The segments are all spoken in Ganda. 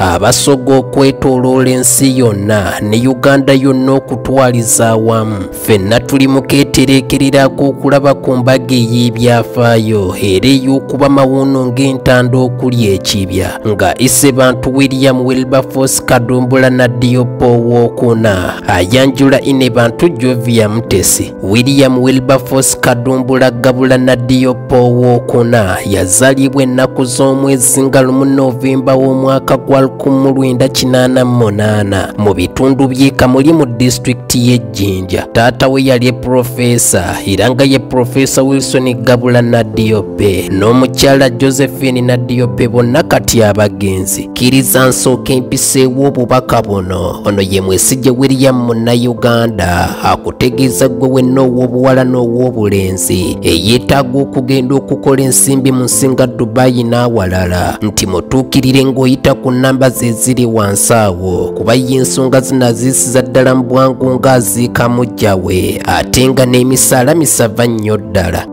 Abasoga okwetooloola ensi yonna ne Uganda yonna okutwaliza awamu, ffenna tuli mu keetereekererako okulaba ku mbaga ey'ebyafaayo era ey'okuba mawuuno ng'entanda okuli ekibya, nga Isebantu William Wilberforce Kadumbula Nadiope Owookuna ayanjula Inebantu Jovia Mutesi. William Wilberforce Kadumbula Gabula Nadiope Owookuna yazaalibwa ennaku z'omwezi nga 1 Novemba w'omwaka gwa 1988 mu bitundu by'e Kamuli mu disitulikiti y'e Jinja. Taata we yali profesa era nga ye Profesa Wilson Gabula Nadiope n'omukyala Josephine Nadiope, bonna kati abagenzi. Kkiriza nsooka empiseewo obubaka buno. Ono ye Mwesigye William Munnayuganda akutegeeza ggwe wenna ow'obuwala n'ow'obulenzi eyeetaaga okugenda okukola ensimbi mu nsi nga Dubai n'awalala, nti mutuukirire ng'oyita ku namba ze ziri wansi awo, kuba ye ensonga zino aziisiza ddala mu bwangu ng'aziika muggya we, ate nga n'emisaala misava nnyo ddala.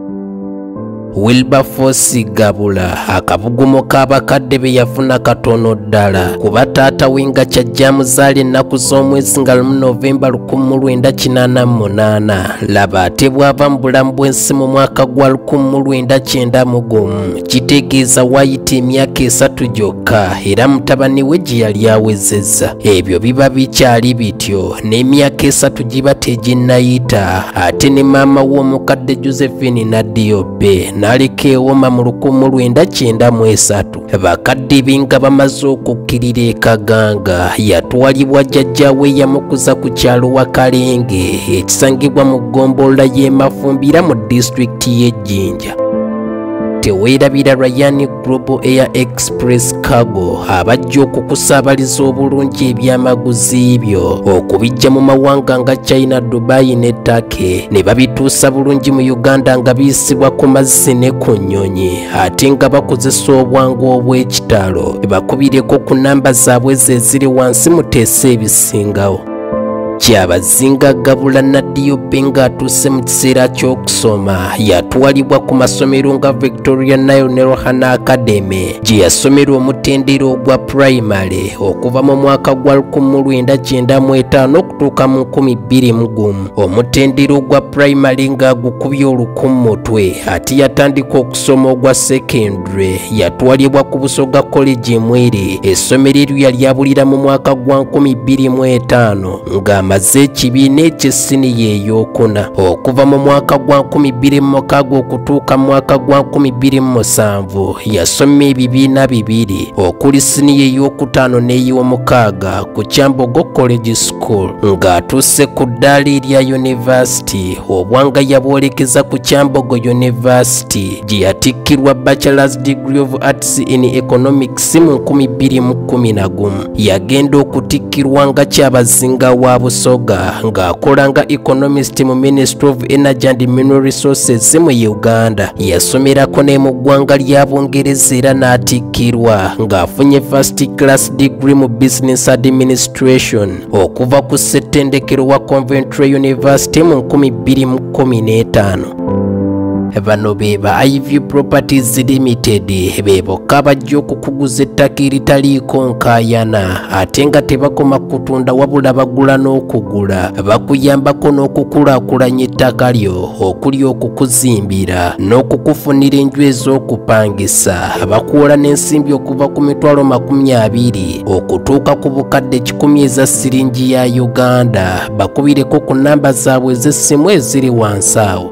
Wilberforce Gabula akabugumo k'abakadde be yafuna katono ddala, kuba taata we nga kyajja amuzaala ennaku z'omwezi nga 1 Novemba 1988. Laba ate bw'ava mu bulamu bw'ensi mu mwaka gwa 1991, kitegeeza waayita emyaka 3 gyokka era mutabani we gye yali awezezza. Ebyo biba bikyali bityo n'emyaka 3 giba teginnayita, ate ne maama we omukadde Josephine Nadiope n'aleka ewoma mu 1993. Bakadde be nga bamaze okukkirira e Kaganga, yatwalibwa jjajjaawe eyamukuza ku kyalo Wakalenge ekisangibwa mu ggombolola y'e Mafumbira mu disitulikiti y'e Jinja. Teweerabira Ryan Global Air Express Cargo abajja okukusaabaliza obulungi ebyamaguzi byo okubijja mu mawanga nga China, Dubai ne Turkey, ne babituusa bulungi mu Uganda nga biyisibwa ku mazzi ne ku nnyonyi, ate nga bakozesa obwangu obw'ekitalo. Bakubireko ku namba zaabwe ze eziri wansi muteese ebisingawo. Kyabazinga Gabula Nadiope ng'atuuse mu kiseera ky'okusoma yatwalibwa ku masomero nga Victoria Nile ne Rohana Academy gye yasomera omutendera ogwa primary okuva mu mwaka gwa 1995 okutuuka mu 2001. Omutendera ogwa primary ng'agukubye olukummutwe, ate yatandika okusoma ogwa secondary. Yatwalibwa ku Busoga College e Mwere, essomero eryo yali abulira mu mwaka gwa 2005 nga amaze ekibiina eky'essiniya ey'okuna. Okuva mu mwaka gwa 2006 okutuuka mu mwaka gwa 2007 yasoma ebibiina 2 okuli siniya ey'okutaano n'ey'omukaaga ku Kyambogo College School. Ng'atuuse ku ddaala erya yunivasiti, obwanga yabwolekeza ku Kyambogo University gye yatikkirwa Bachelor's Degree of Arts in Economics mu 2011. Yagenda okutikkirwa nga Kyabazinga wa Busoga ng'akola nga economist mu Ministry of Energy and Mineral Resources mu Uganda. Yasomerako ne mu ggwanga lya Bungereza era n'atikkirwa ng'afunye first class degree mu Business Administration okuva ku ssettendekero wa Coventry University mu 2015. Bano be ba IV Properties Limited, be bokka bajja okukuguza ettaka eritaliiko nkaayana, ate nga tebakoma kutunda wabula bagula n'okugula. Bakuyambako n'okukulaakulanya ettaka lyo okuli okukuzimbira n'okukufunira enju ez'okupangisa. Bakuwola n'ensimbi okuva ku mitwalo 20 okutuuka ku bukadde 100 eza siringi ya Uganda. Bakubireko ku namba zaabwe ez'essimu eziri wansi awo.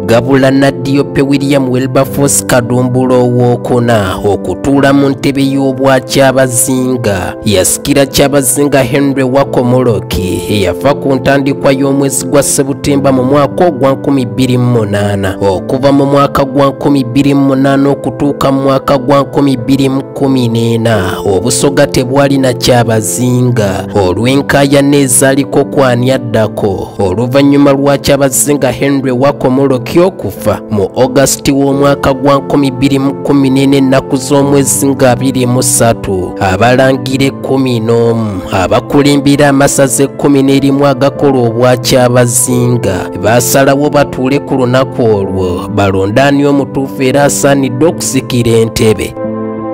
Gabula Nadiope William Wilberforce Kadumbula Owookuna okutuula mu ntebe y'obwakyabazinga yasikira Kyabazinga Henry Wakomoloki eyafa ku ntandikwa y'omwezi gwa Sebutemba mu mwaka ogwa 2008. Okuva mu mwaka gwa 2008 okutuuka mu mwaka gwa 2014 Obusoga tebwalina Kyabazinga olw'enkaayana ezaaliko kwani addako oluvannyuma lwa Kyabazinga Henry Wakomoloki okufa mu August w'omwaka gwa 2014 ennaku z'omwezi nga 23. Abalangira 11 abakulembera amasaza 11 agakola obwakyabazinga baasalawo batuule ku lunaku olwo balonde ani omutuufu era asaanidde okusikira entebe.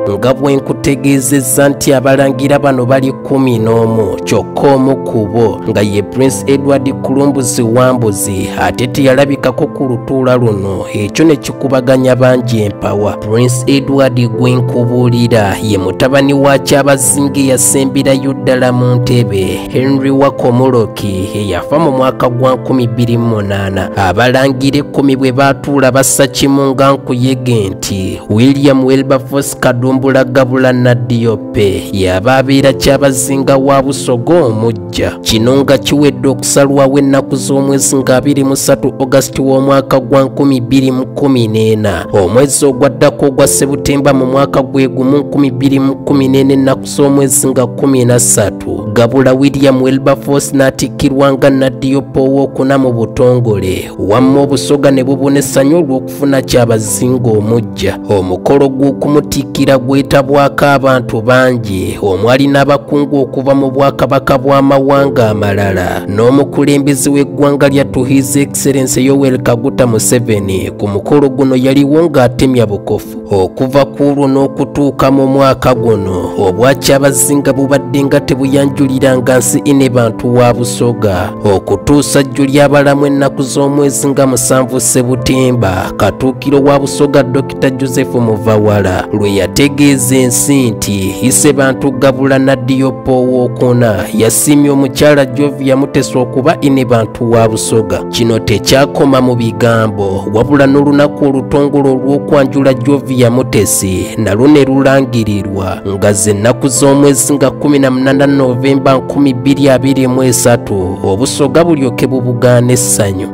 Nga bwe nkutegeezezza nti abalangira bano bali 11, kyokka omu ku bo nga ye Prince Edward Kulumbuzi Wambuzi ate teyalabikako ku lutuula luno, ekyo ne kikubaganya bangi empawa. Prince Edward gwe nkubuulira ye mutabani wa Kyabazinga eyasemberayo ddala mu ntebe, Henry Wakomuloki, eyafa mu mwaka gwa 2008. Abalangira 10 bwe baatuula bassa kimu nga nkuyege nti William Wilberforce Kadumbula Gabula Nadiope yaba abeera Kyabazinga wa Busoga omuggya. Kino nga kiwedde okusalwawo ennaku z'omwezi nga 23 August w'omwaka gwa 2014. Omwezi ogwaddako ogwa Sebutemba mu mwaka gwe gumu 2014 ennaku z'omwezi nga 13, Gabula William Wilberforce n'atikkirwa nga Nadiope owookuna mu butongole, wamma Obusoga ne bubuna essanyu olw'okufuna Kyabazinga omuggya. Omukolo gw'okumutikkira gwetabwako abantu bangi, omwali n'abakungu okuva mu bwakabaka bw'amawanga amalala n'omukulembeze w'eggwanga lyattu His Excellency Yoweri Kaguta Museveni. Ku mukolo guno yaliwo ng'atemya bukofu. Okuva ku olwo n'okutuuka mu mwaka guno, obwakyabazinga bubadde nga tebuyanjuliranga nsi ine bantu wa Busoga, okutuusa jjo ly'abalamu ennaku z'omwezi nga 7 Sebutemba, Katuukiro wa Busoga Dr. Joseph Muvawala lwe yategeeza ensi nti Isebantu Gabula Nadiope owookuna yasiimye omukyala Jovia Mutesi okuba ine bantu wa Busoga. Kino tekyakoma mu bigambo, wabula n'olunaku olutongole olw'okwanjula Jovia Mutesi nalwo ne lulangirirwa nga ze nnaku z'omwezi nga 18 Novemba 2023, Obusoga bulyoke bubugaana essanyu.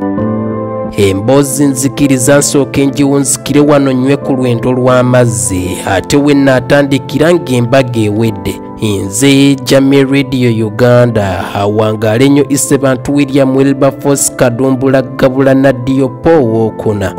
Emboozi nzikiriza nsooke ngiwunzikire wano nnywe ku lwendo lw'amazzi, ate we nnaatandikira ng'embaga ewedde. Nze Jamie Radio Uganda, awangaale nnyo Isebantu William Wilberforce Kadumbula Gabula Nadiope owookuna.